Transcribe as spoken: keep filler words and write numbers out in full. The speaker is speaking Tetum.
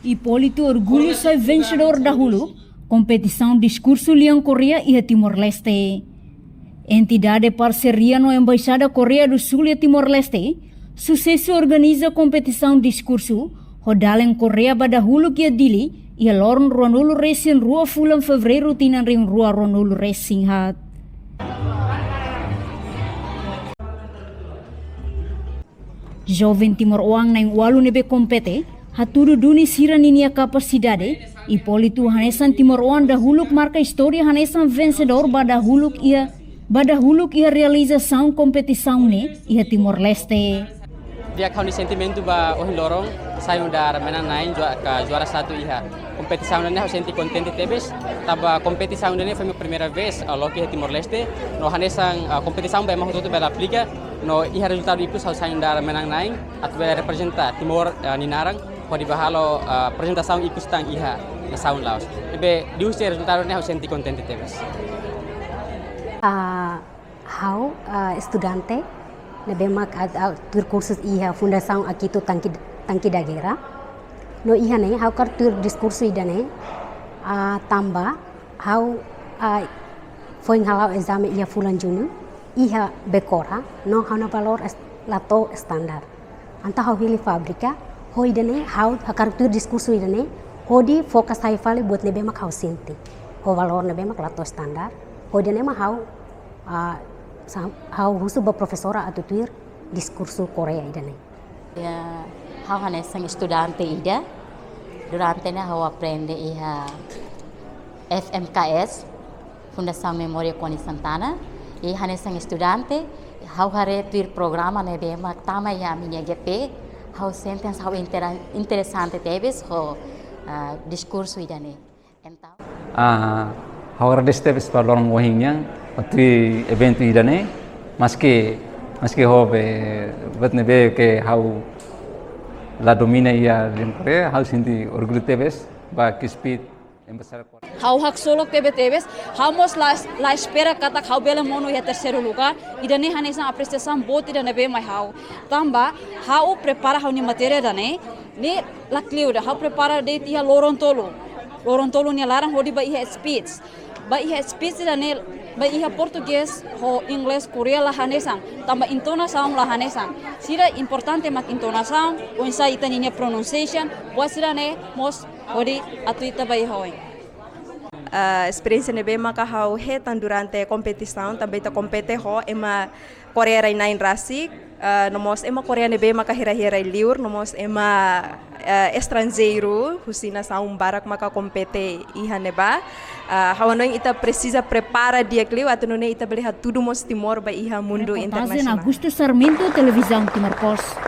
Hipólito orgullu sai vensedór dahuluk kompetisaun diskursu lian Koreia iha Timor-Leste. Entidade parseria no Embaixada Koreia do Sul iha Timor-Leste susesu organiza kompetisaun diskursu ho dalen Koreia ba dahuluk iha Dili iha loron ruanulu-resin-rua fulan Fevereiru tinan rihun rua ruanulu-resin-haat. Joven timoroan na'in-ualu ne'ebé kompete, hatudu duni sira ninia kapasidade, Hipólito hanesan timoroan dahuluk marka istória hanesan vensedór ba dahuluk iha, ba dahuluk iha realizasaun kompetisaun ne'e iha Timor-Leste. Di'ak, ha'u-nia sentimentu ba ohin loron sai nu'udar manán-na'in jua-, ka juara satu iha kompetisaun ne'e, ha'u sente kontente tebes. Tanba kompetisaun ne'e foin primeira vez, ah, loke iha Timor-Leste. No hanesan, ah, kompetisaun ba ema hotu-hotu bele aplika. No iha rezultadu ikus ha'u sai nu'udar manán-na'in atu bele reprezenta Timor, ah, nia naran hodi bá halo, ah, aprezentasaun ikus tan iha nasaun Laos. Ne'ebé liuhusi rezultadu ne'e ha'u sente kontente tebes. Ah, ha'u, ah, estudante ne'ebé mak, ah, ah, tuir kursu iha Fundasaun Akito Tanque, Tanque da Guerra. No iha ne'e ha'u hakarak tuir diskursu ida-ne'e, ah, tanba ha'u, ah, foin hala'o ezame iha fulan Junu iha Becora, no ha'u-nia valór es-, la to'o estandar. Entaun ha'u hili fábrika, ho ida-ne'e ha'u hakarak tuir diskursu ida-ne'e, hodi foka sai fali buat ne'ebé mak ha'u sente. Ho valór ne'ebé mak la to'o estandar, ho ida-ne'e mak ha'u, ah, sa-, ha'u husu ba profesora atu tuir diskursu Koreia ida-ne'e. Ya, ha'u hanesan estudante ida. Durante ne'e ha'u aprende iha F M K S, Fundasaun Memória Konis Santana. I hanesan estudante, ha'u haree tuir programa ne'ebé mak tama iha ami-nia G P, ha'u sente ha'u intera-, interesante tebes ho, ah, diskursu ida-ne'e. Entaun, ah, ha'u agradese tebes ba loron ohin nian, ba tuir eventu ida-ne'e, maski, maski ho be, buat ne'ebé ke ha'u la domina iha lian Koreia, ha'u sente orgullu tebes ba Kispit Embaixada Koreia. Ha'u haksolok tebetebes, ha'u mós la, la espera katak ha'u bele monu iha terseiru lugár, ida-ne'e hanesan apresiasaun boot ida ne'ebé mai ha'u. Tanba, ha'u prepara ha'u-nia matéria ida-ne'e, ne'e lakleur ida, ha'u prepara de'it iha loron tolu. Loron tolu nia laran hodi bá iha speech. Bá iha speech ida-ne'e, bá iha portugés, ho inglés, Koreia la hanesan. Tanba intonasaun la hanesan. Sira importante mak intonasaun, oinsá ita ninia pronunciation, buat sira-ne'e mós hodi atu ita bá iha oin. Ah, esperiénsia ne'ebé maka ha'u hetan durante kompetisaun, tanba ita kompete ho ema Koreia rai-na'in rasik, ah, no mós ema Koreia ne'ebé maka hira-hira liur, no mós ema, ah, estranjeiru, husi nasaun barak maka kompete iha ne'ebá. Ah, ha'u hanoin ita presiza prepara di'ak liu, atu nune'e ita bele hatudu mós Timor ba iha mundu internasionál. Reportajen Augusto Sarmento, Televizaun Timor Post.